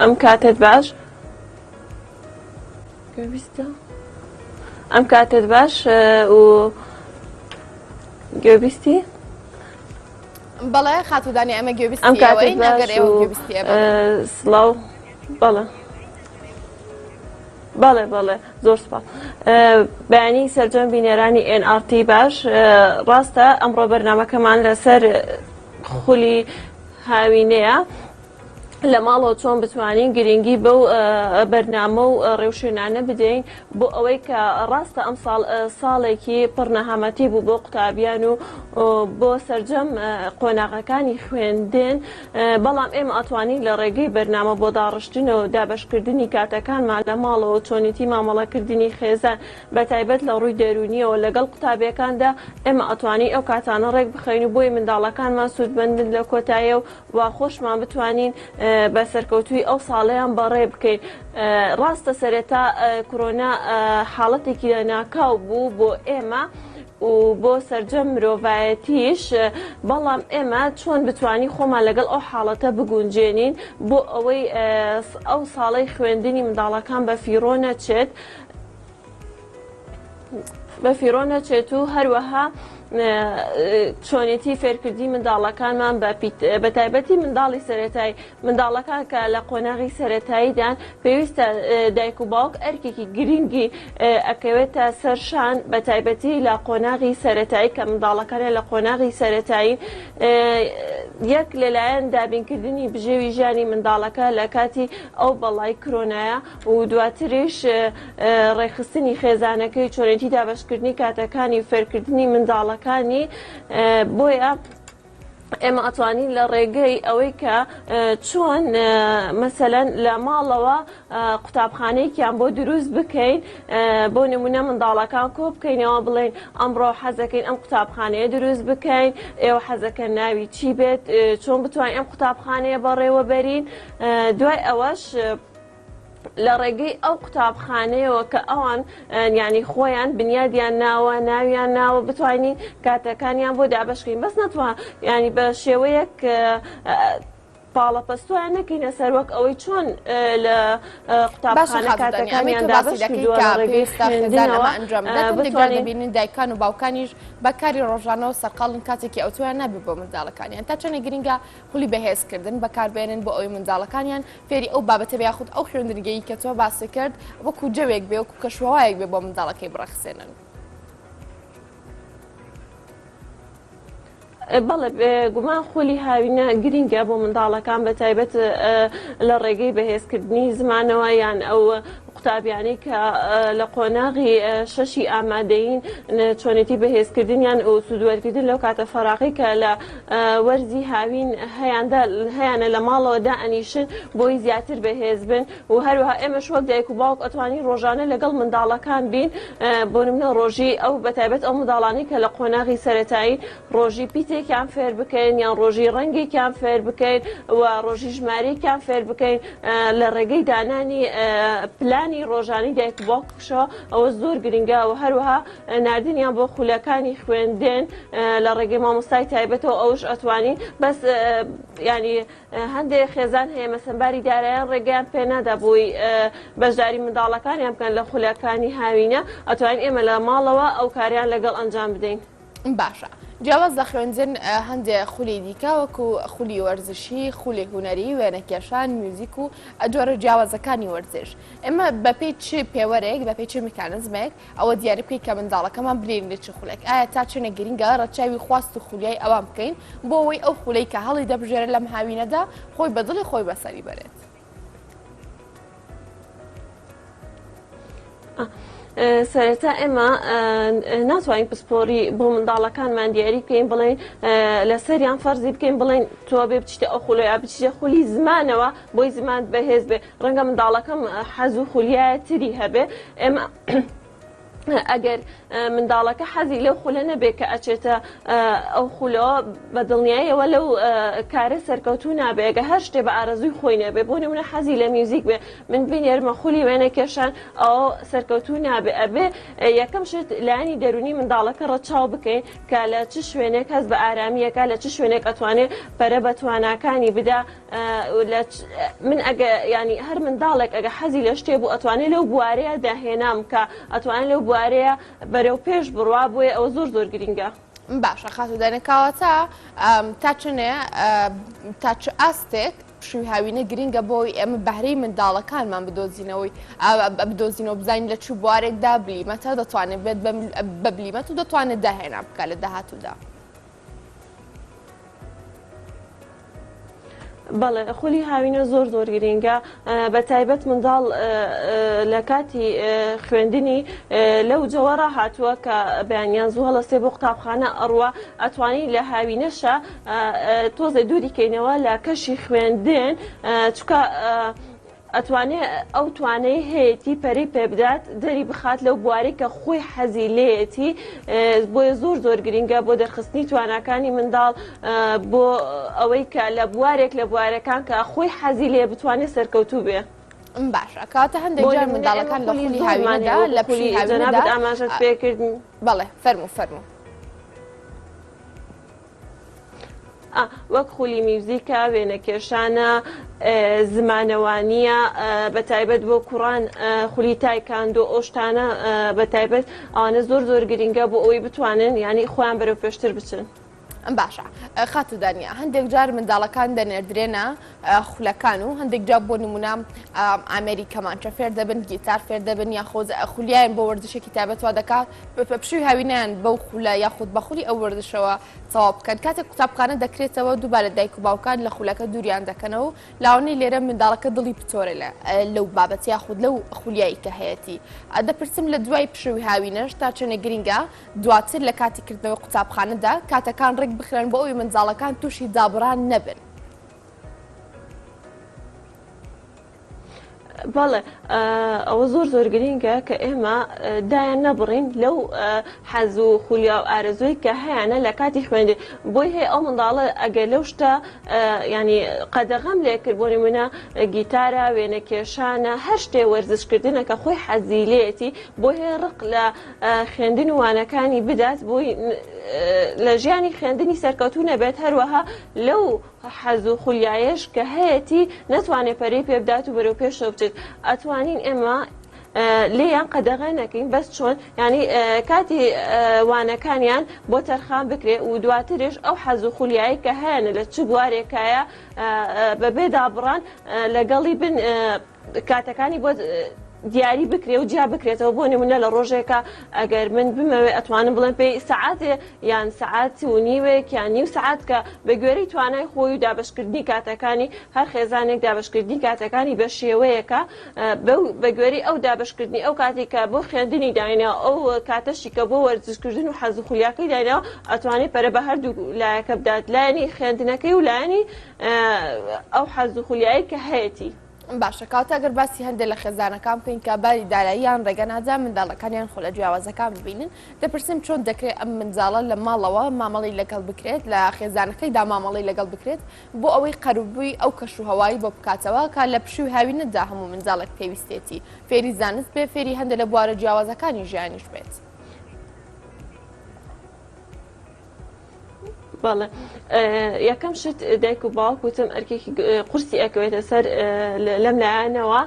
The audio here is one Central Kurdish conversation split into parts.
ئەم کاتت باش گوێبیستە ئەم کاتت باش و گوێبیستی بەڵێ خاتوو دانی ئەمە گوێبیستی ئەم کاتت ئێوەین باش ئەگەر ئێوە و گوێبیستی ئێمە بن. سڵاو بەڵێ بەڵێ بەڵێ زۆر سپاس. بەیانی سەرجەم بینەرانی NRT باش ڕاستە ئەمڕۆ بەرنامەکەمان لەسەر خولی هاوینەیە لە ماڵەوە چۆن بتوانین گرنگی بەو بەرنامە و ڕێوشوێنانە بدەین بۆ ئەوەی کە ڕاستە ئەم ساڵ ساڵێکی پڕ نەهامەتی بوو بۆ قوتابیان و بۆ سەرجەم قۆناغەکانی خوێندن بەڵام ئێمە ئەتوانین لە ڕێگەی بەرنامە بۆ داڕشتن و دابەشکردنی کاتەکانمان لە ماڵەوە چۆنیتی مامەڵەکردنی خێزان بە تایبەت لە ڕووی دەروونیەوە لەگەڵ قوتابیەکاندا ئێمە ئەتوانین ئەو کاتانە ڕێک بخەین و بۆی منداڵەکانمان سوودمەند بن لە کۆتاییە و خۆشمان بتوانین بە سەرکەوتووی ئەو ساڵەیان بەڕێ بکەین. ڕاستە سەرەتا کرۆنا حاڵەتێکی لەناکاو بوو بۆ ئێمە و بۆ سەرجەم مرۆڤایەتیش، بەڵام ئێمە چۆن بتوانین خۆمان لەگەڵ ئەو حاڵەتە بگونجێنین بۆ ئەوەی ئەو ساڵەی خوێندنی منداڵەکان بە فیڕۆ نەچێت بە فیڕۆ نەچێت و هەروەها چۆنێتی فێرکردنی منداڵەکانمان بە تایبەتی منداڵی سەرەتایی منداڵەکان کە لە قۆناغی سەرەتاییدان پێویستە دایک و باوک ئەرکێکی گرنگی ئەکەوێتە سەر شان بە تایبەتی لە قۆناغی سەرەتایی کە منداڵەکانیان لە قۆناغی سەرەتایی یەک لەلایەن دابینکردنی بژێوی ژیانی منداڵەکە لە کاتی ئەو بەڵای کرۆنایە و دواتریش ڕێکخستنی خێزانەکەی چۆنێتی دابەشکردنی کاتەکانی فێرکردنی منداڵەکانی بۆیە ئێمە ئەتوانین لە ڕێگەی ئەوەی کە چۆن مەسەلەن لە ماڵەوە قوتابخانەیەکیان بۆ دروست بکەین بۆ نمونە منداڵەکان کۆ بکەینەوە بڵێن ئەمڕۆ حەزەکەین ئەم قوتابخانەیە دروست بکەین ئێوە حەزەکەن ناوی چی بێت چۆن بتوانین ئەم قوتابخانەیە بەڕێوە بەرین دوای ئەوەش لە ڕێگەی ئەو قوتابخانەیەوە کە ئەوان یانی خۆیان بنیادیان ناوە ناویان ناوە بتوانین کاتەکانیان بۆ دابەشکەین بەس نەتوان ینی بە شێوەیەک پاڵەپەستۆیان نەکەینە سەر وەک ئەوەی چۆن لە قوتابخانە کاتەکانیان دابەش کردووە لە ڕێگەی خوێندنەوە بتوانین بینین دایکان و باوکانیش بە کاری ڕۆژانەوە سەرقاڵن کاتێکی ئەوتۆیان نابێت بۆ منداڵەکانیان تا چەندە گرنگە خولی بەهێزکردن بەکاربێنن بۆ ئەوەی منداڵەکانیان فێری ئەو بابەتە بێ یاخود ئەو خوێندنگەی کە تۆ باست کرد وەکو جەوێک بێ وەکو کەشوهەوایەک بێ بۆ منداڵەکەی بڕەخسێنن. بەڵێ بێگومان خولی هاوینە گرینگە بۆ منداڵەکان بە تایبەت لە ڕێگەی بەهێزکردنی زمانەوە یان ئەو قوتابیانەی کە لە قۆناغی شەشی ئامادەیین چۆنێتی بەهێزکردنیان و سوودوەرگرتن لەو کاتە فەراغەی کە لە وەرزی هاوین هەیاندا هەیانە لە ماڵەوە دائەنیشن بۆی زیاتر بەهێز بن و هەروەها ئێمەش وەک دایک و باوک ئەتوانین ڕۆژانە لەگەڵ منداڵەکان بین بۆ نمونە ڕۆژی ئەو بەتایبەت ئەو منداڵانەی کە لە قۆناغی سەرەتایی ڕۆژی پیتێکیان فێر بکەین یان ڕۆژی ڕەنگێکیان فێر بکەین و ڕۆژی ژمارەیەکیان فێر بکەین لە ڕێگەی دانانی پلانی ڕۆژانی دایک و باوکشەوە ئەوە زۆر گرنگە و هەروەها ناردنیان بۆ خولەکانی خوێندن لە ڕێگەی مامۆستای تایبەتەوە ئەوش ئەتوانین بەس ینی هەندێک خێزان هەیە مەسەن باری دارایان ڕێگەیان پێنادا بۆی بەشداری منداڵەکانیان بکەن لە خولەکانی هاوینە ئەتوانین ئێمە لە ماڵەوە ئەو کاریان لەگەڵ ئەنجام بدەین. باشە جیاواز لە خوێندن هەندێ خولی دیکە وەکو خولی وەرزشی خولی هونەری وێنەکێشان میوزیک و جۆرە جیاوازەکانی وەرزش ئێمە بەپێی چ پێوەرێک بەپێی چ میکانزمێک ئەوە دیاری بکەین کە منداڵەکەمان بنێرین لە چ خولێک ئایا تا چەنە گرنگە ڕەچاوی خواست و خولیای ئەوان بکەین بۆ ئەوەی ئەو خولەی کە هەڵی دەبژێرە لەم هاوینەدا خۆی بە دڵی خۆی بەسەری بەرێت. سەرەتا ئێمە ناتوانین پسپۆری بۆ منداڵەکانمان دیاری بکەین بڵێن لەسەریان فەرزی بکەین بڵێن تۆ بێ بچیتە ئەو خولەیە بچیتە خولی زمانەوە بۆی زمان بەهێز بێ ڕەنگە منداڵەکەم حەز و خولیایە تری هەبێ ئێمە. ئەگەر منداڵەکە حەزی لەو خولە نەبێ کە ئەچێتە ئەو خولەوە بە دڵنیاییەوە لەو کارە سەرکەوتوو نابێ ئەگە هەر شتێ بە ئارەزووی خۆی نەبێ بۆ نمونە حەزی لە میوزیک بێ من بینێرمە خولی وێنە کێشان ئەو سەرکەوتوو نابێ ئەبێ یەکەم شت لایەنی دەرونی منداڵەکە ڕەچاو بکەین کە لە چ شوێنێک هەست بە ئارامیەکە لە چ شوێنێک ئەتوانێ پەرە بە تواناکانی بدا لە من ئەگە ینی هەر منداڵێک ئەگە حەزی لە شتێ بوو ئەتوانێت لەو بوارەیە داهێنام کە ئەتوانێت لەو بوارەیە بەرەو پێش بڕوا بۆیە ئەوە زۆر زۆر گرینگە. باشە خاتوو دانە کەواتە تا چنێ تا چ ئاستێک پشووی هاوینە گرینگە بۆی ئێمە بەهرەی منداڵەکانمان بدۆزینەوەی بدۆزینەوە بزانین لە چ بوارێکدا بلیمەتە دەتوانێت بێت بە بلیمەت و دەتوانێت داهێنان بکات لە داهاتوودا. بەڵێ خولی هاوینە زۆر زۆر گرینگە بە تایبەت منداڵ لە کاتی خوێندنی لەو جەوە ڕاهاتووە کە بەیانیان زوو هەڵەسێ بۆ قوتابخانە ئەڕوا ئەتوانی لە هاوینەشە تۆزێ دووری کەینەوە لە کەشی خوێندن چکە ئەتوانێ ئەو توانەی هەیەتی پەرەی پێبدات دەری بخات لەو بوارەی کە خۆی حەزی لێیەتی بۆیە زۆر زۆر گرینگە بۆ دەرخستنی تواناکانی منداڵ بۆ ئەوەی کە لە بوارێک لە بوارەکان کە خۆی حەزی لێ بتوانێت سەرکەوتوو بێ. باشە کاتە هەندێک جار منداڵەکان لە خولی هاوینەدا لە خولی هاوینەدا ئاماژەت پێکرد بەڵێ فەرموو فەرموو. وەک خولی میوزیکە، وێنەکێشانە، زمانەوانییە، بە تایبەت بۆ کوڕان خولی تایکاندۆ ئەو شتانە بە تایبەت ئەوانە زۆر زۆر گرنگە بۆ ئەوەی بتوانن یانی خۆیان بەرەو پێشتر بچن. باشە خاتوو دانیا هەندێک جار منداڵەکان دەنێردرێنە خولەکان و هەندێک جار بۆ نمونە ئامێری کەمانچە فێر دەبن گیتار فێر دەبن یاخود خولیایان بۆ وەرزشێکی تایبەت وا دەکات پشووی هاوینیان بەو خولە یاخود بە خولی ئەو وەرزشەوە تەواو بکەن کاتێک قوتابخانە دەکرێتەوە دووبارە دایک و باوکان لە خولەکە دووریان دەکەنەوە و لاوانەیە لێرە منداڵەکە دڵی بتۆرێ لە لەو بابەت یاخود لەو خولیایی کە هەیەتی دەپرسم لە دوای پشووی هاوینەش تا چەندێک گرینگە دواتر لە کاتی کردنەوەی قوتابخانەدا کاتەکان ڕێک بخرێن بۆ ئەوی منداڵەکان تووشی دابڕان نەبن. بەڵێ ئەوە زۆر زۆر گرینگە کە ئێمە دایان نەبڕین لەو حەز و خولیا و ئارەزووی کە هەیانە لە کاتی خوێندن بۆی هەیە ئەو منداڵە ئەگەر لەو شتە ینی قەدەغەم لێ کرد بۆ نمونە گیتارە وێنەکێشانە هەر شتێ وەرزشکردنە کە خۆی حەزی لێتی بۆی هەیە ڕق لە خوێندن و وانەکانی بدات بۆی لە ژیانی خوێندنی سەرکەوتوو نەبێت هەروەها لەو حەز و خولیایەش کە هەیەتی نەتوانێت پەرەی پێ بدات و بەرەو پێشەوە بچێت ئەتوانین ئێمە لێیان قەدەغە نەکەین بەس چۆن ینی کاتی وانەکانیان بۆ تەرخان بکرێ و دواترش ئەو حەز و خولیایی کە هەیەە لە چ بوارێکایە بەبێ دابڕان لەگەڵی بن کاتەکانی بۆ دیاری بکرێ و جیا بکرێتەوە بۆ نمونە لە ڕۆژێکە ئەگەر من بمەوێ ئەتوانم بڵێم پێی سەعاتێ یان سەعات و نیوێک یان نیو سەعات کە بە گوێرەی توانای خۆی و دابەشکردنی کاتەکانی هەر خێزانێک دابەشکردنی کاتەکانی بە شێوەیەکە بە گوێرەی ئەو دابەشکردنی ئەو کاتی کە بۆ خوێندنی داینەوە ئەو کاتەشی کە بۆ وەرزشکردن و حەز و خولیاکەی داینەوە ئەتوانێت پەرە بە هەردوو لایەکە بدات لایەنی خوێندنەکەی و لایەنی ئەو حەز و خولیایی کە هەیەتی. باشە کەواتە ئەگەر باسی هەندێک لە خێزانەکان بکەین کە باری داراییان ڕێگە نادا منداڵەکانیان خولە جیاوازەکان ببینن دەپرسم چۆن دەکرێت ئەم منداڵە لە ماڵەوە مامەڵی لەگەڵ بکرێت لە خێزانەکەیدا مامەڵی لەگەڵ بکرێت بۆ ئەوەی قەرەبووی ئەو کەش و هەوایی بۆ بکاتەوە کە لە پشووی هاوینەدا هەموو منداڵێک پێویستێتی فێری زانست بێ فێری هەندێک لە بوارە جیاوازەکانی ژیانیش بێت. بەڵێ یەکەم شت دایک و باوک وتم ئەرکێکی قورسی ئەکەوێتە سەر لەم لایەنەوە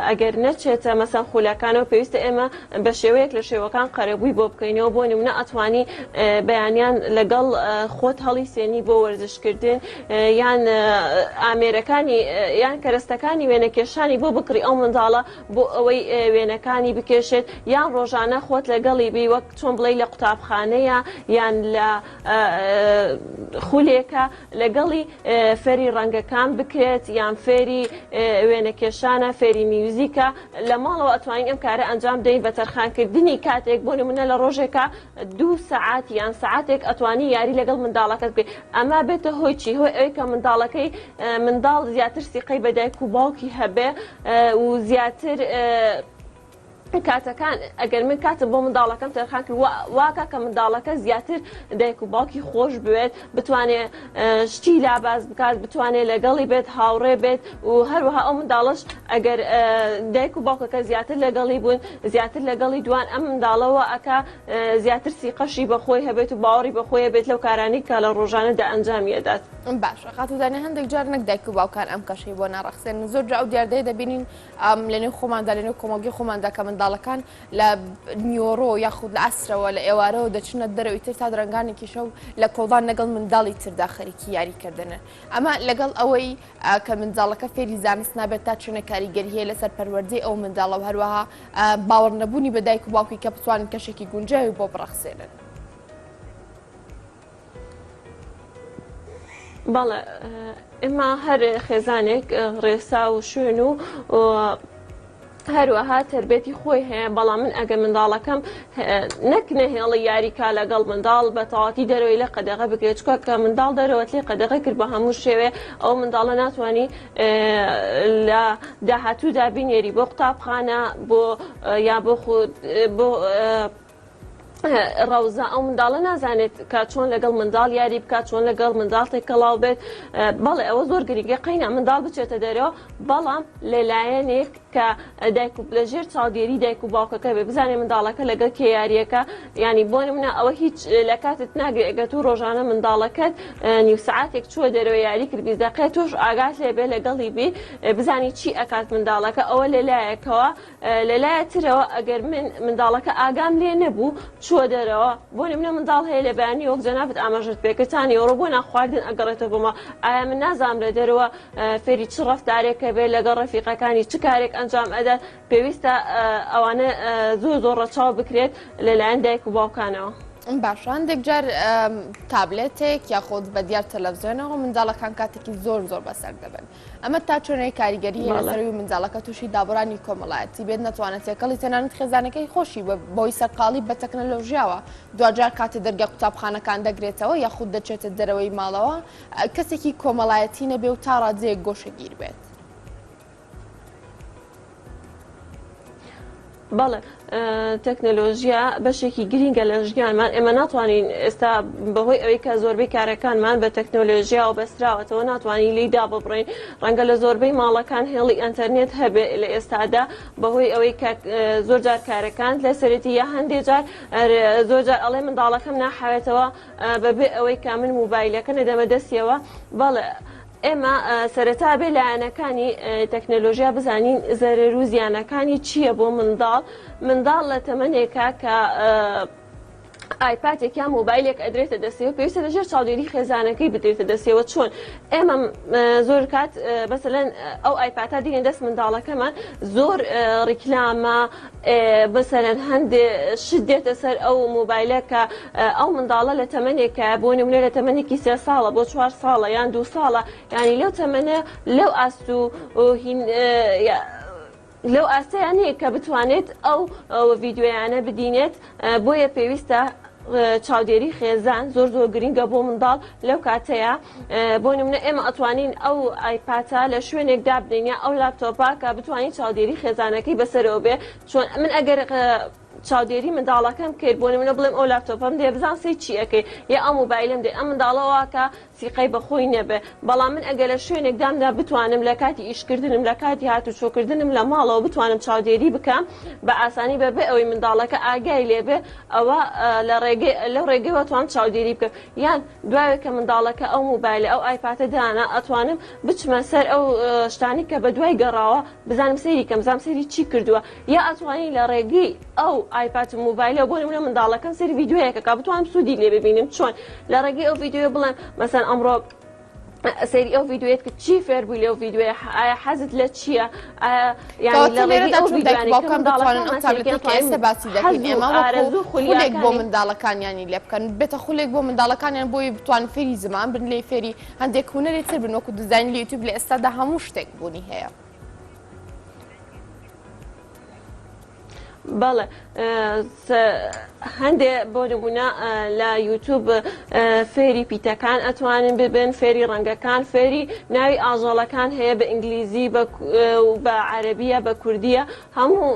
ئەگەر نەچێتە مەسەن خولەکانەوە پێویستە ئێمە بە شێوەیەک لە شێوەکان قەرەبووی بۆ بکەینەوە بۆ نمونە ئەتوانی بەیانیان لەگەڵ خۆت هەڵی سێنی بۆ وەرزشکردن یان ئامێرەکانی یان کەرەستەکانی وێنەکێشانی بۆ بکڕی ئەو منداڵە بۆ ئەوەی وێنەکانی بکێشێت یان ڕۆژانە خۆت لەگەڵی بی وەک چۆن بڵێی لە قوتابخانەیە یان لە خولێکە لەگەڵی فێری ڕەنگەکان بکرێت یان فێری وێنەکێشانە فێری میوزیکە لە ماڵەوە ئەتوانین ئەم کارە ئەنجام بدەین بە تەرخانکردنی کاتێک بۆ نمونە لە ڕۆژێکە دوو سەعات یان سەعاتێک ئەتوانی یاری لەگەڵ منداڵەکەت بکەیت ئەمە بێتە هۆی چی هۆی ئەوەی کە منداڵەکەی منداڵ زیاتر سیقەی بە دایک و باوکی هەبێ و زیاتر. کاتەکان ئەگەر من کاتم بۆ منداڵەکەم تەرخان کرد واکە کە منداڵەکە زیاتر دایک و باوکی خۆش بوێت بتوانێ شتی لاباز بکات بتوانێت لەگەڵی بێت هاوڕێ بێت و هەروەها ئەو منداڵش ئەگەر دایک و باوکەکە زیاتر لەگەڵی بوون زیاتر لەگەڵی دوان ئەم منداڵەوە ئەک زیاتر سیقەشی بەخۆی هەبێت و باوەڕی بەخۆی بێت لەو کارانی کە لە ڕۆژانەدا ئەنجامی ئەدات. باشە خاتوو دانێ هەندێک جار نەک دایک و باوکان ئەم کەشەی بۆ ناڕەخسێن زۆر جا ئەو دیاردەیە دەبینین لەنێو خۆماندا لەنێو کۆمەڵگەی خۆماندا کە منداڵەکان لە نیۆڕۆ یاخود لە عەسرەوە لە ئێوارەوە دەچنە دەرەوەی تر تا درەنگانێکی شەو لە کۆڵان لەگەڵ منداڵی تردا خەریکی یاریکردنن ئەمە لەگەڵ ئەوەی کە منداڵەکە فێری زانست نابێت تا چەنە کاریگەری هەیە لەسەر پەروەردەی ئەو منداڵە و هەروەها باوەڕ نەبوونی بە دایک و باوکی کە بتوانن کەشێکی گونجاوی بۆ بڕەخسێنن. بەڵێ ئێمە هەر خێزانێک ڕێسا و شوێن و هەروەها تربێتی خۆی هەیە بەڵام من ئەگە منداڵەکەم نەک نەهێڵی یاریکا لەگەڵ منداڵ بە تەواتی دەرەوەی لە قەدەغە بکرێت چکە کە منداڵ دەرەوەت لێ قەدەغە کرد بە هەموو شێوێ ئەو منداڵە ناتوانانی لە داهاتوودا بینێری بۆ قوتابخانە بۆ یا بۆ خود بۆ ڕەوزە ئەو منداڵە نازانێت کە چۆن لەگەڵ منداڵ یاری بکات چۆن لەگەڵ منداڵ تێکەڵاو بێت بەڵێ ئەوە زۆر گرنگە قەینا منداڵ بچێتە دەرەوە بەڵام لەلایەنێک کە دایک و لەژێر چاودێری دایک و باوکەکە بێ بزانێ منداڵەکە لەگەڵ کێ یاریەکە ینی بۆ نمونە ئەوە هیچ لە کاتت ناگرێت ئەگەر تۆ ڕۆژانە منداڵەکەت نیو سعاتێک چووە دەرەوە یاری کرد 20 دقیقە تۆش ئاگات لێ بێ لەگەڵی بی بزانی چی ئەکات منداڵەکە ئەوە لەلایەکەوە لەلایە ترەوە ئەگەر من منداڵەکە ئاگام لێ نەبوو چووە دەرەوە بۆ نمونە منداڵ هەیە لە بەیانی وەک جەنابت ئاماژەت پێکرد تا نیوەڕۆ بۆ نان خواردن ئەگەڕێتەوە بۆ ماڵ ئایا من نازانم لە دەرەوە فێری چ ڕەفتارێکە بێ لەگەڵ ڕەفیقەکانی چ کارێک ئەنجام ئەدات پێویستە ئەوانە زۆر زۆر ڕەچاو بکرێت لەلایەن دایک و باوکانەوە. باشە هەندێک جار تابلێتێک یاخود بە دیار تەلەڤزیۆنەوە منداڵەکان کاتێکی زۆر زۆر بەسەر دەبن ئەمە تا چۆنێک کاریگەری هەیە لەسەر ئەوەی منداڵەکە تووشی دابڕانی کۆمەڵایەتی بێت نەتوانێت تێکەڵی تەنانەت خێزانەکەی خۆشی بە بەوەی سەرقاڵی بە تەکنەلۆژیاوە دواجار کاتێ دەرگای قوتابخانەکان دەگرێتەوە یاخود دەچێتە دەرەوەی ماڵەوە کەسێکی کۆمەڵایەتی نەبێ و تا ڕادەیەک گۆشەگیر بێت. بەڵێ تەکنەلۆژیا بەشێکی گرینگە لە ژیانمان ئێمە ناتوانین ئێستا بەهۆی ئەوەی کە زۆربەی کارەکانمان بە تەکنەلۆژیاوە بەستراوەتەوە ناتوانین لێی داببڕین ڕەنگە لە زۆربەی ماڵەکان هێڵی ئەتەرنێت هەبێ لە ئێستادا بەهۆی ئەوەی کە زۆر جار کارەکان لەسەرێتی یا هەندێ جار زۆر جار ئەڵێ منداڵەکەم ناحەوێتەوە بەبێ ئەوەی کە من موبایلەکە نەدەمە دەستیەوە بەڵێ ئێمە سەرەتا بێ لایەنەکانی تەکنەلۆژیا بزانین زەرەر و زیانەکانی چییە بۆ منداڵ منداڵ لە تەمەنێکا کە ئایپاتێک یا مۆبایلێک ئەدرێتە دەستەوە پێویستە لەژێر چاودێری خێزانەکەی بدرێتە دەستەوە چۆن ئێمە زۆر کات بەسەلەن ئەو ئایپاتا دینە دەست منداڵەکەمان زۆر ڕیکلامە مەسەلەن هەندێ شت دێتە سەر ئەو مۆبایلە کە ئەو منداڵە لە تەمەنێکە بۆ نمونە لە تەمەنێکی سێ ساڵە بۆ چوار ساڵە یان دوو ساڵە یانی لەو تەمەنە لەو ئاست و هین لەو ئاستەیان نییە کە بتوانێت ئەو ڤیدیۆیانە بدینێت بۆیە پێویستە چاودێری خێزان زۆر زۆر گرنگە بۆ منداڵ لەو کاتەیە بۆ نمونە ئێمە ئەتوانین ئەو ئایپاتە لە شوێنێک دابنین یا ئەو لاپتۆپە کە بتوانین چاودێری خێزانەکەی بەسەرەوە بێ چۆن من ئەگەر چاودێری منداڵەکەم کرد بۆ نمونە بڵێم ئەو لاپتۆپەم دێ بزان سەی چی ئەەکەی یا ئەو مۆبایلم دێ ئەم منداڵە واکە سیقەی بە خۆی نەبێ بەڵام من ئەگەر لە شوێنێک دامدا بتوانم لە کاتی ئیشکردنم لە کاتی هاتوچۆکردنم لە ماڵەوە بتوانم چاودێری بکەم بە ئاسانی بەبێ ئەوەی منداڵەکە ئاگای لێبێ ئەوە لە ڕێگەی لەو ڕێگەیەوە توان چاودێری بکەم یان دوایێ کە منداڵەکە ئەو موبایلە ئەو ئایپاتە دانا ئەتوانم بچمە سەر ئەو شتانی کە بە دوای گەڕاوە بزانم سەیری کەم بزانم سەیری چی کردووە یا ئەتوانی لە ڕێگەی ئەو ئایپات و موبایلە بۆ نمونە منداڵەکەم سەیری ڤیدیۆیەکە کا بتوانم سوودی لێ ببینم چۆن لە ڕێگەی ئەو ڤیدیۆیە بڵێم مەسەن ئەمڕۆ سەیری ئەو ڤیدیۆیەت کرد چی فێر بووی لەو ڤیدیۆیە ئایا حەزت لە چییە ئایا یانی لە ڕێگەی ئەو ڤیدیۆیانەی کە منداڵەکانمان سەیری کەن ئێستا باسی دەکەین ئێمە وەکو خولێک بۆ منداڵەکانیانی لێ بکەن بێتە خولێک بۆ منداڵەکانیان بۆی بتوان فێری زمان بن لێ فێری هەندێک هونەری تر بن وەکو دیزاین لە یوتیوب لە ئێستادا هەموو شتێک بوونی هەیە. بەڵێ هەندێ بۆ نمونە لە یوتوب فێری پیتەکان ئەتوانن ببن فێری ڕەنگەکان فێری ناوی ئاژەڵەکان هەیە بە ئینگلیزی بە عەربیە بە کوردیە هەموو.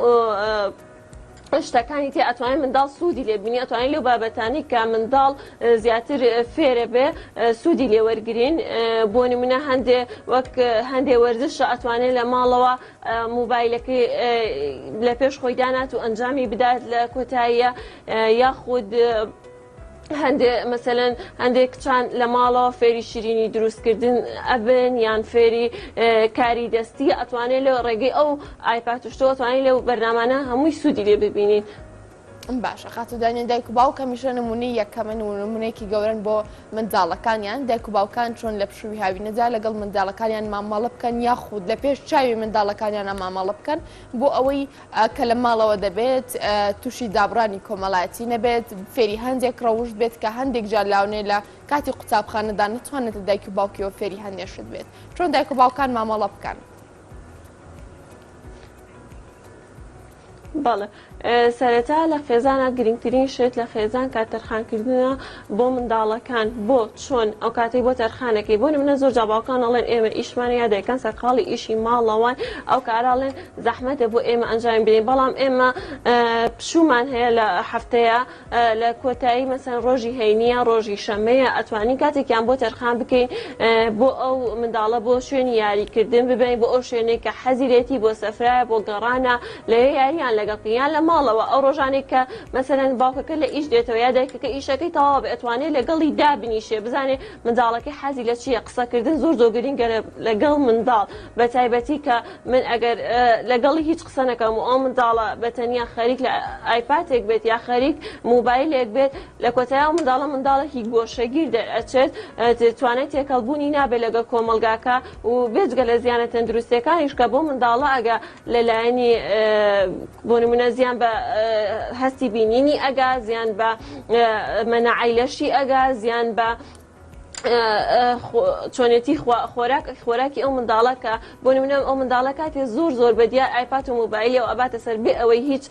شتەکانی تێ ئەتوانێت منداڵ سوودی لێ بینی ئەتوانێت لەو بابەتانی کە منداڵ زیاتر فێرە بێ سوودی لێ وەرگین بۆ نمونە هەندێ وەک هەندێ وەرزشە ئەتوانێت لە ماڵەوە موبایلەکەی لە پێش خۆی دانات و ئەنجامی بدات لە کۆتاییە یاخود هەندێ مەسەلەن هەندێک کچان لە ماڵەوە فێری شیرینی دروستکردن ئەبن یان فێری کاری دەستی ئەتوانێت لە ڕێگەی ئەو ئایپاد و شتەوە ئەتوانێت لەو بەرنامانە هەمووی سوودی لێ ببینین. باشە خاتوو دانیە دایک و باوک هەمیشە نمونەی یەکەمن و نمونەیەکی گەورەن بۆ منداڵەکانیان دایک و باوکان چۆن لە پشووی هاوینەدا لەگەڵ منداڵەکانیان مامەڵە بکەن یاخود لە پێش چاوی منداڵەکانیانە مامەڵە بکەن بۆ ئەوەی کە لە ماڵەوە دەبێت تووشی دابڕانی کۆمەڵایەتی نەبێت، فێری هەندێک ڕەوشت بێت کە هەندێک جار لاونێ لە کاتی قوتابخانەدا نەتوانێت لە دایک و باوکیەوە فێری هەندێک شت بێت. چۆن دایک و باوکان مامەڵە بکەن؟ بەڵێ سەرەتا لە خێزانە گرنگترین شت لە خێزان کات تەرخانکردنە بۆ منداڵەکان بۆ چۆن ئەو کاتەی بۆ تەرخانەکەی بۆ نمونە زۆر جا باوکان ئەڵێن ئێمە ئیشمان یا دایکان سەرقاڵی ئیشی ماڵەوەن ئەو کارە ئەڵێن زەحمەتە بۆ ئێمە ئەنجامی بدەین بەڵام ئێمە پشوومان هەیە لە هەفتەیە لە کۆتایی مەسەن ڕۆژی هەینیە ڕۆژی شەمەیە ئەتوانین کاتێکیان بۆ تەرخان بکەین بۆ ئەو منداڵە بۆ شوێنی یاریکردن ببین بۆ ئەو شوێنێک کە حەزی لێتی بۆ سەفرایە بۆ گەڕانە لەوێ یاریان لەگەڵ بکەین یان لە ماڵەوە ئەو ڕۆژانەی کە مەسەلەن باوکەکە لە ئیش دێتەوە یا دایکەکە ئیشەکەی تەواو بێ ئەتوانێ لەگەڵی دابنیشێ بزانێ منداڵەکەی حەزی لە چییە قسەکردن زۆر زۆر گرنگە لەگەڵ منداڵ بە تایبەتی کە من ئەگەر لەگەڵی هیچ قسە نەکەم و ئەو منداڵە بە تەنیا خەریک لە ئایپاتێک بێت یا خەریک موبایلێک بێت لە کۆتایی ئەو منداڵە منداڵێکی گۆشەگیر دەرئەچێت توانای تێکەڵبوونی نابێت لەگەڵ کۆمەڵگاکە و بێجگە لە زیانە تەندروستیەکانیش کە بۆ منداڵە ئەگە لە لایەنی بۆ نمونە زیان بە هەستی بینینی ئەگا زیان بە مەناعەی لەشی ئەگا زیان بە چۆنێتی خۆراک خۆراکی ئەو منداڵە کە بۆ نمونە ئەو منداڵە کاتێ زۆر زۆر بە دیار ئایپات و مۆبایلی و ئەباتە سەر بێ ئەوەی هیچ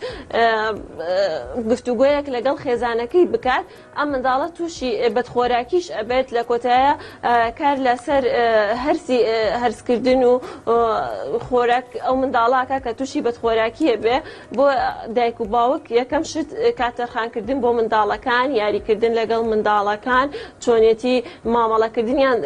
گفتوگۆیەک لەگەڵ خێزانەکەی بکات ئەم منداڵە تووشی بەدخۆراکیش ئەبێت لە کۆتایە کار لەسەر هەرسی هەرسکردن و خۆراک ئەو منداڵاکە کە تووشی بەدخۆراکیە بێ بۆ دایک و باوک یەکەم شت کات تەرخانکردن بۆ منداڵەکان یاریکردن لەگەڵ منداڵەکان چۆنێتی مامەڵەکردنیان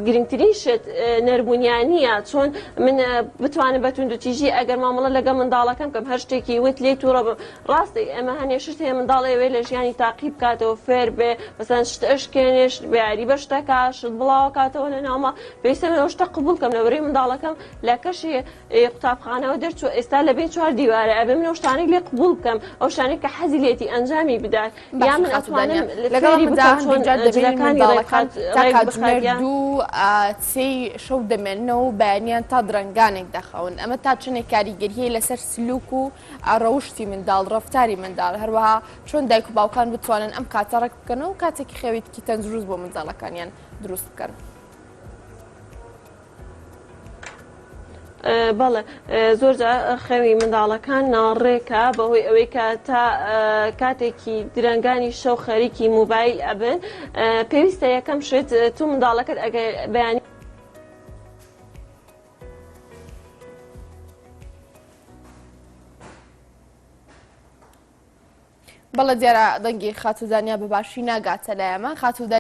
گرنگترین شت نەرمونیانیە چۆن من بتوانم بە توندوتیژی ئەگەر مامەڵە لەگەڵ منداڵەکەم کەم هەر شتێکی وت لێی تووڕە بم ڕاستە ئێمە هەنێ شت هەیە منداڵ ئەیەوێ لە ژیانی تاقی بکاتەوە فێر بێ مەسەن شت ئەشکێنێ شت بە یاری بە شتەکە شت بڵاوەکاتەوە لە ناوما پێویستە من ئەو شتە قبوڵ کەم لەبەرەی منداڵەکەم لە کەشی قوتابخانەوە دەرچوو ئێستا لە بین چوار دیوارە ئەبێ من ئەو شتانەی لێ قبوڵ بکەم ئەو شتانەی کە حەزی لێتی ئەنجامی بدات یا باشە من خاتوو دانیا ئەتوانم لەگەڵ فێری ئەمەدا بکەم چۆن هەندێک جار دەبینین جلەکانی منداڵەکان ڕێکخات تا ڕێک کاتژمێر بخات یا دوو سێی شەو دەمێننەوە و بەیانیان تا درەنگانێک دەخەون ئەمە تا چەندێک کاریگەری هەیە لەسەر سلوک و ڕەوشتی منداڵ، ڕەفتاری منداڵ، هەروەها چۆن دایک و باوکان بتوانن ئەم کاتە ڕێک بکەنەوە و کاتێکی خەوێکی تەندروست بۆ منداڵەکانیان دروست بکەن. بەڵێ زۆر جار خەوی منداڵەکان ناڕێکە بەهۆی ئەوەی کە تا کاتێکی درەنگانی شەو خەریکی موبایل ئەبن پێویستە یەکەم شت تو منداڵەکەت ئەگەر بەیانی بەڵێ دیارە دەنگی خاتوو دانیا بە باشی ناگاتە لای ئەمە خاتوو.